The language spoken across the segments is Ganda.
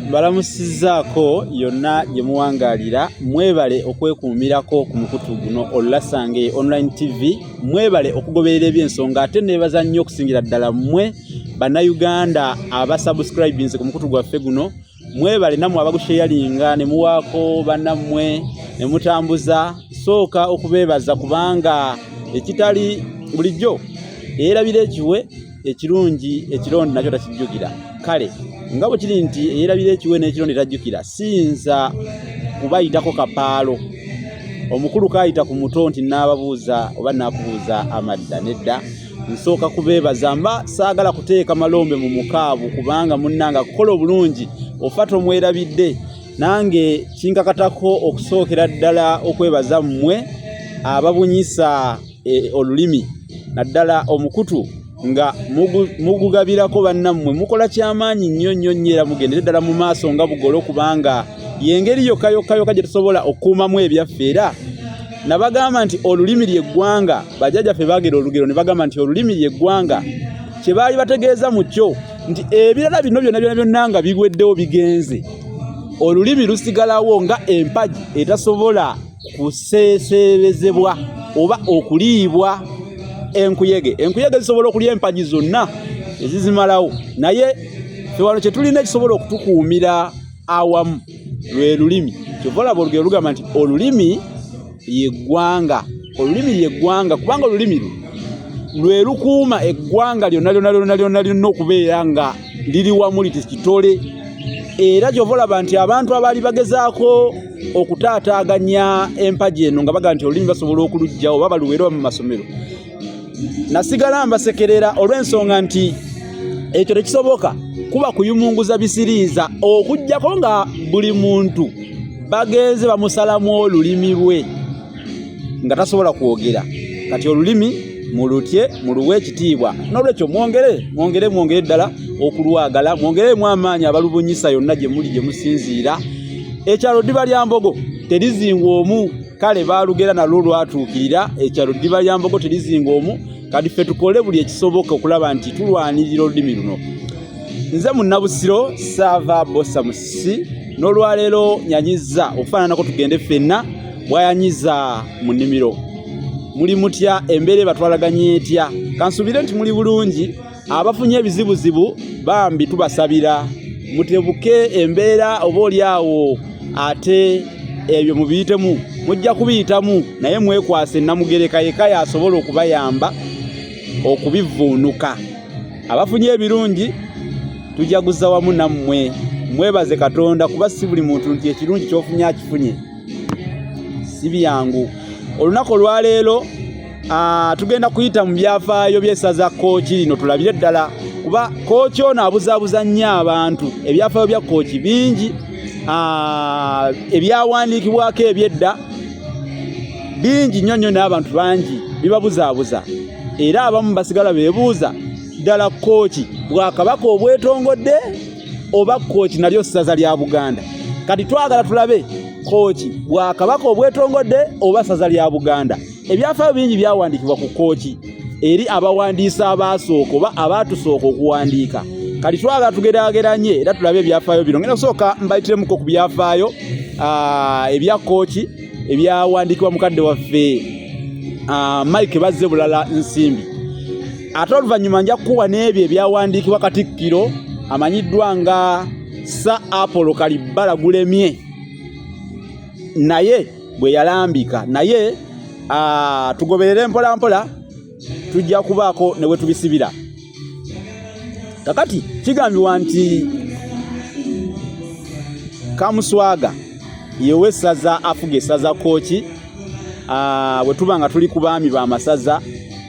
Mbalamusizzaako yonna gye muwangaalira, mwebale okwekuumirako ku mukutu guno Olulasange Online TV, mwebale okugoberera ebyensonga ate neebaza nnyo okusingira ddala mmwe Bannayuganda abasubscribinze ku mukutu gwaffe guno. Mwebale nammwe abagusheyalinga ne muwaako bannammwe ne mutambuza. Sooka okubeebaza kubanga ekitali bulijjo eyerabira ekiwe ekirungi ekironde nakyo takijjukira. Kale nga bwe kiri nti eyerabira ekiwe n'ekironde tajjukira, siyinza kubayitako kapaalo omukulu kaayita ku muto nti naababuuza oba naakubuuza amadda. Nedda, nsooka kubeebaza, mba saagala kuteeka malombe mu mukaabu kubanga munnange akukola obulungi ofa tomwerabidde. Nange kinkakatako okusookera ddala okwebaza mmwe ababunyisa olulimi naddala omukutu nga mugugabirako bannammwe. Mukola kyamaanyi nnyo nnyo nnyo era mugendere ddala mu maaso nga bugolo, kubanga y'engeri yokka yokka yokka gye tusobola okukuumamu ebyaffe. Era nabagamba nti olulimi ly'eggwanga, bajjajjaffe baagera olugero ne bagamba nti olulimi ly'eggwanga, kye baali bategeeza mu kyo nti ebirala bino byonna byonna byonna nga biweddewo bigenze, olulimi lusigalawo nga empagi etasobola kuseeseerezebwa oba okuliibwa enkuyege. Enkuyege zisobola okulya empagi zonna ezizimalawo, naye ffe wano kye tulina ekisobola okutukuumira awamu lwe lulimi. Kyova olaba olugero lugamba nti olulimi lyeggwanga, olulimi lyeggwanga, kubanga olulimi lwe lwe lukuuma eggwanga lyonna lyonna lyonna lyonna lyonna okubeera nga liri wamu liti kitole. Era kyova olaba nti abantu abaali bagezaako okutaataaganya empagi eno nga bagamba nti olulimi basobola okuluggyawo oba baluweere oba mu masomero, nasigala mbasekerera olw'ensonga nti ekyo tekisoboka, kuba kuyumunguza bisiriiza, okuggyako nga buli muntu bagenze bamusalamu olulimi lwe nga tasobola kwogera. Kati olulimi mulutye, muluwe ekitiibwa. N'olwekyo mwongere mwongere mwongere ddala okulwagala, mwongeremu amaanyi abalubunyisa yonna gye muli gye musinziira. Ekyalo ddiba lya mbogo terizingwa omu, kale baalugera nalwo lwatuukirira. Ekyalo ddiba lya mbogo terizingwa omu. Kati ffe tukole buli ekisoboka okulaba nti tulwanirira olulimi luno. Nze Munnabusiro Saava Bosa Musisi, n'olwaleero nyanyizza okufaananako tugende ffenna bwayanyiza mu nnimiro. Muli mutya? Embeera ebatwalaganye etya? Kansuubire nti muli bulungi. Abafunye ebizibuzibu bambi tubasabira mutebuke embeera, oba oli awo ate ebyo mubiyitemu, mujja kubiyitamu, naye mwekwase Namugereka yekka y'asobola okubayamba okubivvuunuka. Abafunye ebirungi tujaguza wamu nammwe, mwebaze Katonda, kuba si buli muntu nti ekirungi ky'ofunye akifunye, si byangu. Olunaku olwaleero tugenda kuyita mu byafaayo by'essaza Kkooki lino tulabire ddala, kuba Kkooki ono abuzaabuza nnyo abantu. Ebyafaayo bya Kkooki bingi, ebyawandiikibwako eby'edda bingi nnyo nnyo, n'abantu bangi bibabuzaabuza, era abamu basigala beebuuza ddala Kkooki bwakabaka obwetongodde oba Kkooki nalyo ssaza lya Buganda. Kati twagala tulabe Kkooki bwakabaka obwetongodde oba ssaza lya Buganda. Ebyafaayo bingi byawandiikibwa ku Kkooki eri abawandiisi abaasooka oba abaatusooka okuwandiika. Kati twagala tugeraageranye era tulabe ebyafaayo bino. Ngenda kusooka mbayitiremuko ku byafaayo ebya Kkooki ebyawandiikibwa mukadde waffe Mike Bazze Bulala Nsimbi, ate oluvannyuma nja kukuwa n'ebyo ebyawandiikibwa Katikkiro amanyiddwa nga Sir Apollo Kalibbala Gulemye naye bwe yalambika. Naye tugoberere mpola mpola, tujja kubaako ne we tubisibira. Kakati kigambibwa nti Kamuswaga yewessaza afuga essaza Kkooki, bwe tuba nga tuli ku baami b'amasaza,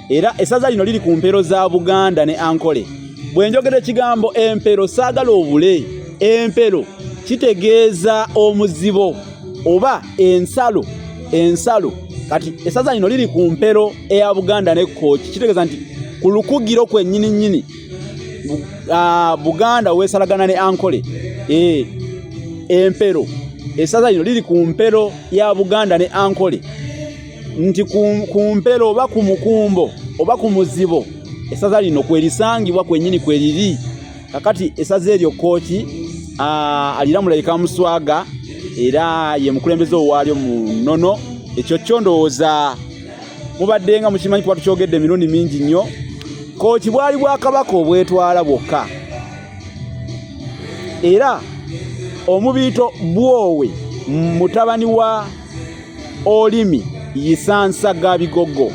era essaza lino liri ku mpero za Buganda ne Ankole. Bwe njogera ekigambo empero saagala obule. Empero kitegeeza omuzibo oba ensalo, ensalo. Kati essaza lino liri ku mpero eya Buganda ne Kkooki, kitegeeza nti ku lukugiro kwennyini nnyini Buganda weesalagana ne Ankole. Empero, essaza lino liri ku mpero ya Buganda ne Ankole, nti ku mpero oba ku mukumbo oba ku muzibo essaza lino kwerisangibwa kwennyini kweriri. Kakati essaza eryo Kkooki Aliramula ye Kamuswaga era ye mukulembeze owaalyo mu nnono. Ekyo kyo ndowooza mubadde nga mukimanyi kuba tukyogedde emirundi mingi nnyo. Kooki bwali bwakabaka obwetwala bwokka, era omubiito Bwowe mutabani wa Olimi Yisansa Gabigogo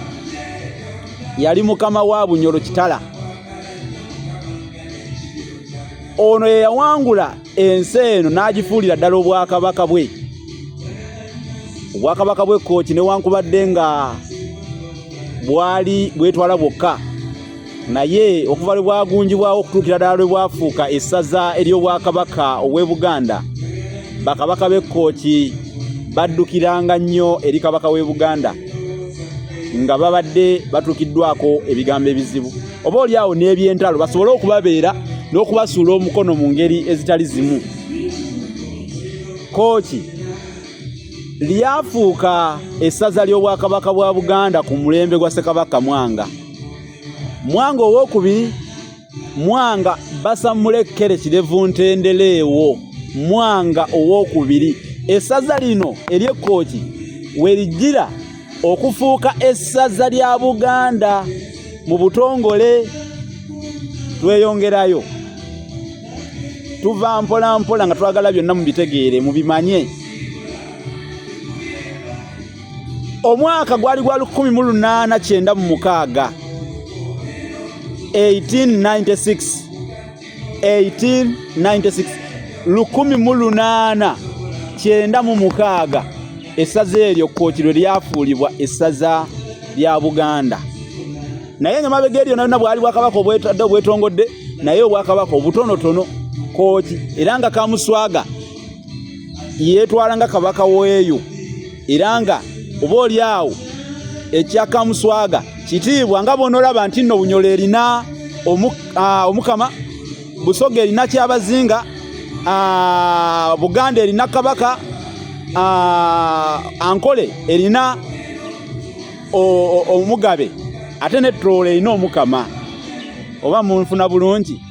yali mukama wa Bunyoro Kitala. Ono ye yawangula ensi eno n'agifuulira ddala obwakabaka bwe. Obwakabaka bw'e Kkooki newankubadde nga bwali bwetwala bwokka, naye okuva lwe bwagunjibwawo okutuukira ddala lwe bwafuuka essaza ery'obwakabaka obw'e Buganda, bakabaka b'e Kkooki baddukiranga nnyo eri Kabaka w'e Buganda nga babadde batuukiddwako ebigambo ebizibu oba oli awo n'ebyentalo, basobole okubabeera n'okubasuula omukono mu ngeri ezitali zimu. Kkooki lyafuuka essaza ly'obwakabaka bwa Buganda ku mulembe gwa Ssekabaka Mwanga. Mwanga ow'okubiri, Mwanga Basamulekere Kirevu Ntendeleewo, Mwanga ow'okubiri. Essaza lino ery'e Kkooki we lijjira okufuuka essaza lya Buganda mu butongole. Tweyongerayo, tuva mpola mpola nga twagala byonna mubitegeere, mubimanye. Omwaka gwali gwa 1896, 1896, 1896, 1896, essaza eryo Kkooki lwe lyafuulibwa essaza lya Buganda. Naye nga mabega eryo nalina bwali bwakabaka obwetadde obwetongodde, naye obwakabaka obutonotono Kkooki, era nga Kamuswaga yeetwala nga kabaka weeyo, era nga oba oli awo ekya Kamuswaga kitiibwa nga bw'onoolaba nti nno Bunyoro erina omukama, Busoga erina Kyabazinga, Buganda erina kabaka, Ankole erina omugabe, ate ne Tooro erina omukama. Oba munfuna bulungi,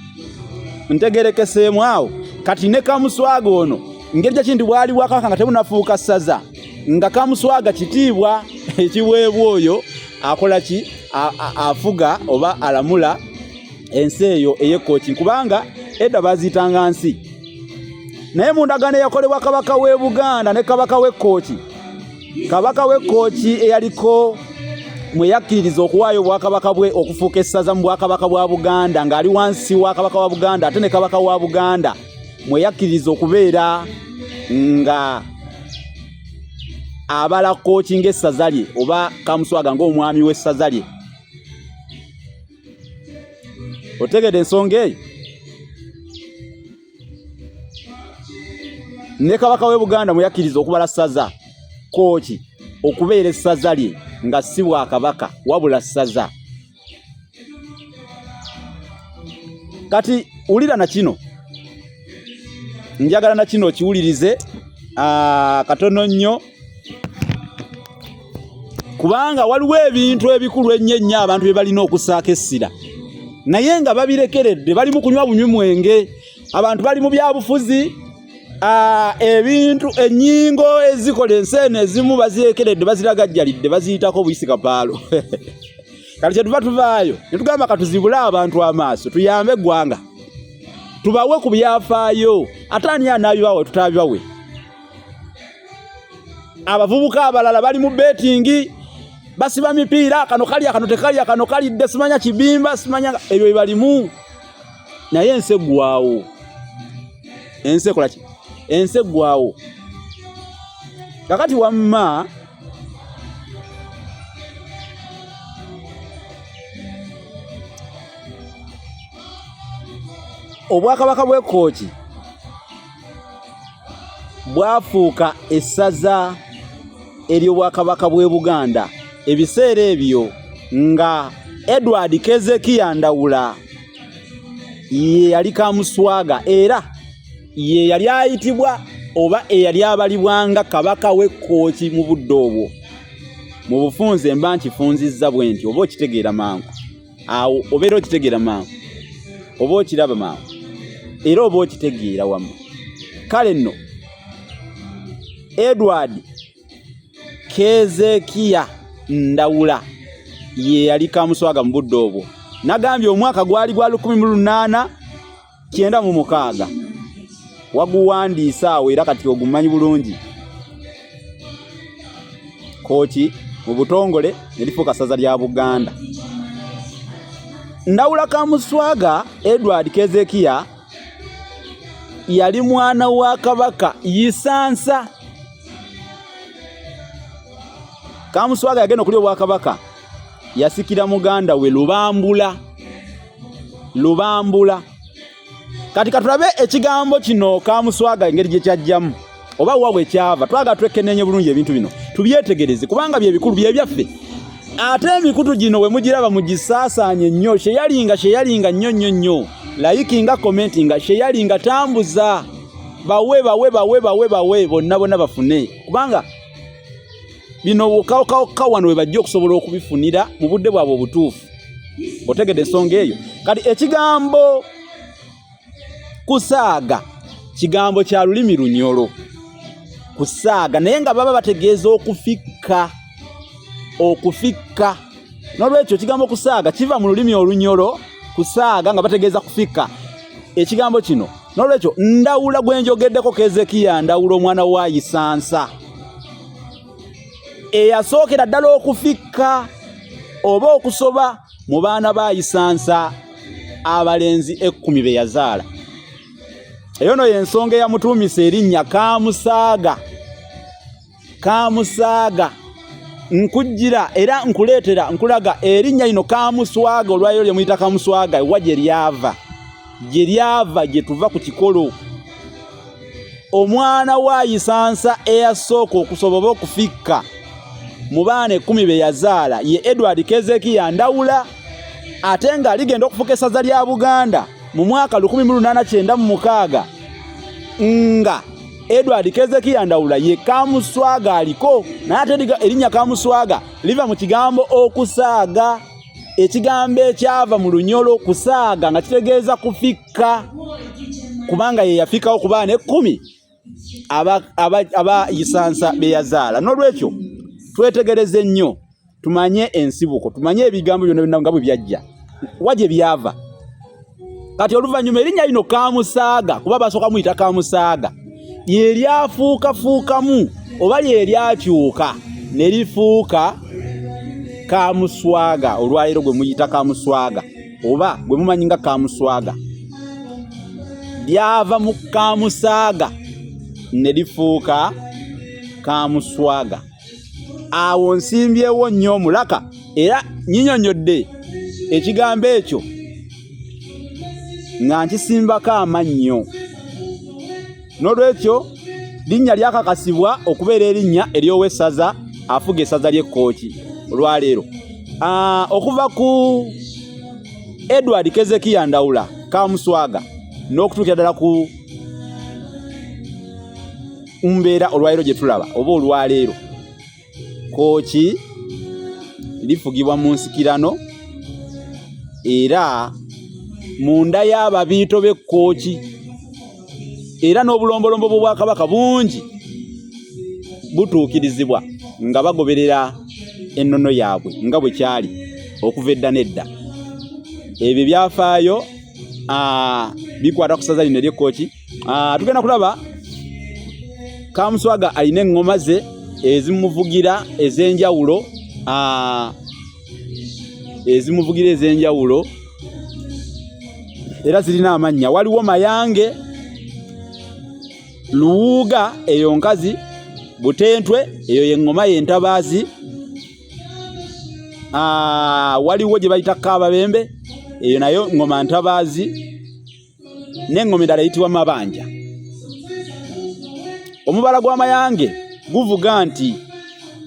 ntegerekeseemu awo. Kati ne Kamuswaga ono ngeri gyeki nti bwali bwakabaka nga tebunafuuka ssaza, nga Kamuswaga kitiibwa ekiweebwa oyo akola ki, afuga oba alamula ensi eyo ey'e Kkooki, kubanga edda baziyitanga nsi. Naye mu ndagaano eyakolebwa kabaka w'e Buganda ne kabaka w'e Kkooki, kabaka w'e Kkooki eyaliko mwe yakkiririza okuwaayo obwakabaka bwe okufuuka essaza mu bwakabaka bwa Buganda ng'ali wansi wa kabaka wa Buganda, ate ne kabaka wa Buganda mwe yakkiririza okubeera nga abala Kkooki ng'essaza lye, oba Kamuswaga ng'omwami w'essaza lye. Otegedde ensonga eyo? Ne kabaka w'e Buganda mwe yakkiriza okubala ssaza Kkooki okubeera essaza lye nga si bwakabaka wabula ssaza. Kati wulira na kino, njagala na kino okiwulirize katono nnyo, kubanga waliwo ebintu ebikulu ennyo ennyo abantu bye balina okussaako essira, naye nga babirekeredde. Bali mu kunywa bunywi mwenge, abantu bali mu byabufuzi, ebintu ennyingo ezikola ensi eno ezimu bazirekeredde, baziragajjalidde, baziyitako buyisi kapaalo. Kati kyetuva tuvaayo ne tugamba katuzibule abantu amaaso, tuyambe eggwanga, tubawe ku byafaayo. Ate ani anaabibawe tutaabibawe? Abavubuka abalala bali mu betingi, basiba mipiira, kano kalya, kano tekalya, kano kalidde, simanya kibimba, simanya ebyo bibalimu. Naye ensi eggwawo, ensi ekola ki? Ensi eggwawo. Kakati wamma obwakabaka bw'e Kkooki bwafuuka essaza ery'obwakabaka bw'e Buganda ebiseera ebyo nga Edward Kezekiya Ndawula ye yali Kamuswaga, era ye yali ayitibwa oba eyali abalibwa nga kabaka w'e Kkooki mu budde obwo. Mu bufunze mba nkifunzizza bwe nti oba okitegeera mangu awo, obeera okitegeera mangu, oba okiraba mangu, era oba okitegeera wamma. Kale nno Edward Keezeekiya Ndawula ye yali Kamuswaga mu budde obwo. Nagambye omwaka gwali gwa 1896. Waguwandiise awo era kati ogumanyi bulungi. Kooki mu butongole ne lifuuka ssaza lya Buganda. Ndawula Kamuswaga Edward Keezeekiya yali mwana wa Kabaka Yisansa. Kamuswaga yagenda okulya obwakabaka yasikira muganda we Lubambula. Lubambula. Kati katulabe ekigambo kino Kamuswaga engeri gye kyajjamu oba wa we kyava. Twagala twekenneenye bulungi ebintu bino tubyetegereze kubanga bye bikulu bye byaffe. Ate emikutu gino we mugiraba mugisaasaanye nnyo, sheyalinga sheyalinga nnyo nnyo nnyo, layikinga, komentinga, sheyalinga, tambuza, bawe bawe bawe bawe bawe bonna bonna bafune, kubanga bino wokawokawokka wano we bajja okusobola okubifunira mu budde bwabwe obutuufu. Otegedde ensonga eyo? Kati ekigambo kusaaga kigambo kya lulimi Lunyolo, kusaaga, naye nga baba bategeeza okufikka, okufikka. N'olwekyo ekigambo kusaaga kiva mu lulimi Olunyolo, kusaaga nga bategeeza kufikka ekigambo kino. N'olwekyo Ndawula gwe njogeddeko, Keezeekiya Ndawula omwana wa Yisansa, eyasookera ddala okufikka oba okusoba mu baana ba Yisansa abalenzi 10 be yazaala. Eyo no y'ensonga eyamutuumisa erinnya Kamusaaga. Kamusaaga nkujjira era nkuleetera nkulaga erinnya lino Kamuswaga olwaleero lye muyita Kamuswaga wa gye lyava, gye lyava gye tuva ku kikolo. Omwana wa Yisansa eyasooka okusoba oba okufikka mu baana 10 be yazaala ye Edward Keezeekiya Ndawula, ate nga ligenda okufuuka essaza lya Buganda mu mwaka 1896 nga Edward Keezeekiya Ndawula ye Kamuswaga aliko. Naye ate erinnya Kamuswaga liva mu kigambo okusaaga, ekigambo ekyava mu Lunyolo kusaaga nga kitegeeza kufikka, kubanga ye yafikawo ku baana 10 aba Yisansa be yazaala. N'olwekyo twetegereze nnyo, tumanye ensibuko, tumanye ebigambo byonna byonna nga bwe byajja, wa gye byava. Kati oluvannyuma erinnya lino Kamusaaga, kuba basooka muyita Kamusaaga, lye lyafuukafuukamu oba lye lyakyuka ne lifuuka Kamuswaga olwaleero gwe muyita Kamuswaga oba gwe mumanyi nga Kamuswaga. Lyava mu Kamusaaga ne lifuuka Kamuswaga. Awo nsimbyewo nnyo omulaka era nyinyonnyodde ekigambo ekyo nga nkisimbako amannyo. N'olwekyo linnya lyakakasibwa okubeera erinnya ery'owessaza afuga essaza ly'e Kkooki olwaleero. Okuva ku Edward Keezeekiya Ndawula Kamuswaga n'okutuukira ddala ku mbeera olwaleero gye tulaba oba olwaleero, Kkooki lifugibwa mu nsikirano era munda y'ababiito b'e Kkooki, era n'obulombolombo bw'Obwakabaka bungi butuukirizibwa nga bagoberera ennono yaabwe nga bwe kyali okuva edda n'edda. Ebyo byafaayo bikwata ku ssaza lino ery'e Kkooki. Tugenda kulaba Kamuswaga alina eŋŋoma ze ezimuvugira ez'enjawulo, ezimuvugira ez'enjawulo era zirina amannya. Waliwo Mayange, Luwuuga eyo nkazi, Butentwe eyo y'eŋŋoma y'entabaazi, waliwo gye bayita Kaababembe eyo nayo ŋŋoma ntabaazi, n'eŋŋoma endala eyitibwa Mabanja. Omubala gwa Mayange guvuga nti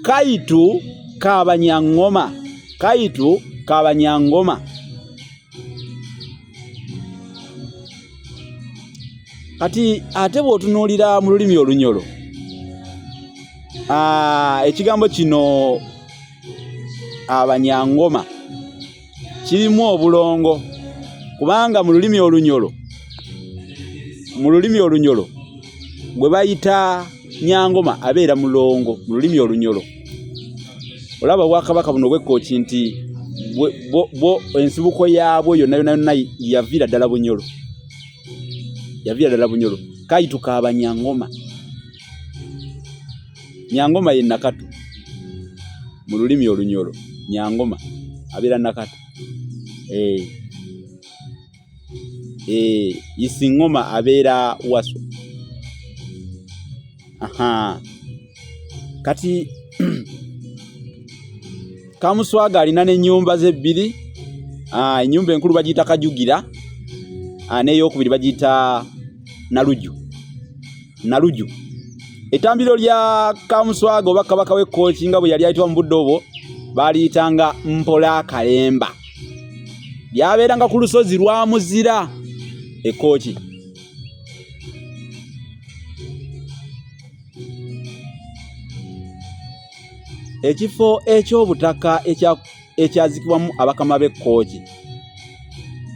Kaitu Kabanyaŋŋoma, Kaitu Kabanyaŋŋoma. Kati ate bw'otunuulira mu lulimi Olunyolo, ekigambo kino Abanyaŋŋoma kirimu obulongo, kubanga mu lulimi Olunyolo, mu lulimi Olunyolo Gwe bayita Nyangoma abeera Mulongo mu lulimi Olunyolo. Olaba obwakabaka buno obw'Ekkooki nti bwo ensibuko yaabwo yonna yonna yonna yaviira ddala Bunyolo, yaviira ddala Bunyolo. Kayituka Abanyangoma. Nyangoma ye Nakato mu lulimi Olunyolo. Nyangoma abeera Nakato. Eh. Eh, Isingoma abeera Waswa. Aha. Kati Kamuswaga alina n'ennyumba ze bbiri. Ah, ennyumba enkulu bagiyita Kajugira, ah, n'eyokubiri bagiyita Naluju. Naluju. Ettambiro lya Kamuswaga oba Kabaka w'e Kkooki nga bwe yali ayitibwa mu budde obwo baaliyitanga Mpola Kalemba. Lyabeeranga ku lusozi lwa Muzira e Kkooki. Ekifo eky'obutaka ekyazikibwamu abakama b'e Kkooki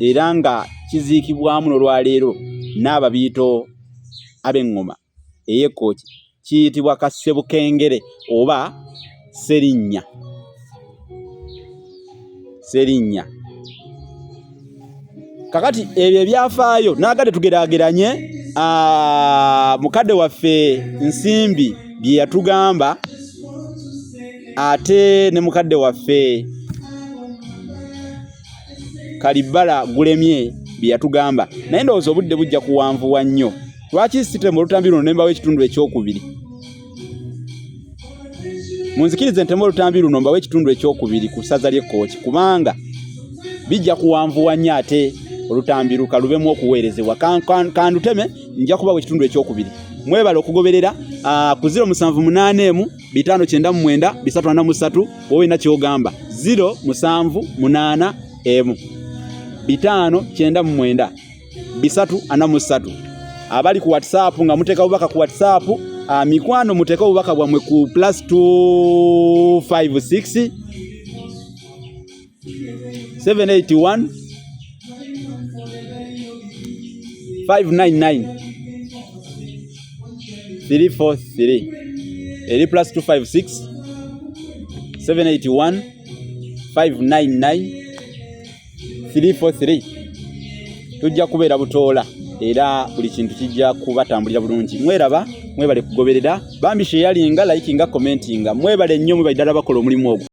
era nga kiziikibwamu n'olwaleero n'ababiito ab'eŋŋoma ey'e Kkooki kiyitibwa Kassebukengere oba Sserinnya. Sserinnya. Kakati ebyo ebyafaayo naagadde tugeraageranye mukadde waffe Nsimbi bye yatugamba ate ne mukadde waffe Kalibbala Gulemye bye yatugamba, naye ndowooza obudde bujja kuwanvuwa nnyo. Lwaki sitema olutambi luno ne mbawo ekitundu ekyokubiri? Munzikirize nteme olutambi luno mbawo ekitundu ekyokubiri ku ssaza ly'e Kkooki, kubanga bijja kuwanvuwa nnyo ate olutambi lukalubemu okuweerezebwa. Kanduteme, nja kubawa ekitundu ekyokubiri. Mwebale okugoberera ku 0781 599 343. Wowe olina ky'ogamba, 0781 599 343. Abali ku WhatsApp nga muteeka bubaka ku WhatsApp, mikwano muteeke obubaka bwammwe ku plus 256 781 599 343. Eri plus 256 781 599 343. Tujja kubeera butoola era buli kintu kijja kubatambulira bulungi. Mweraba, mwebale kugoberera bambi, sharinga, likinga, commentinga. Mwebale nnyo, mwebale ddala bakola omulimu ogwo.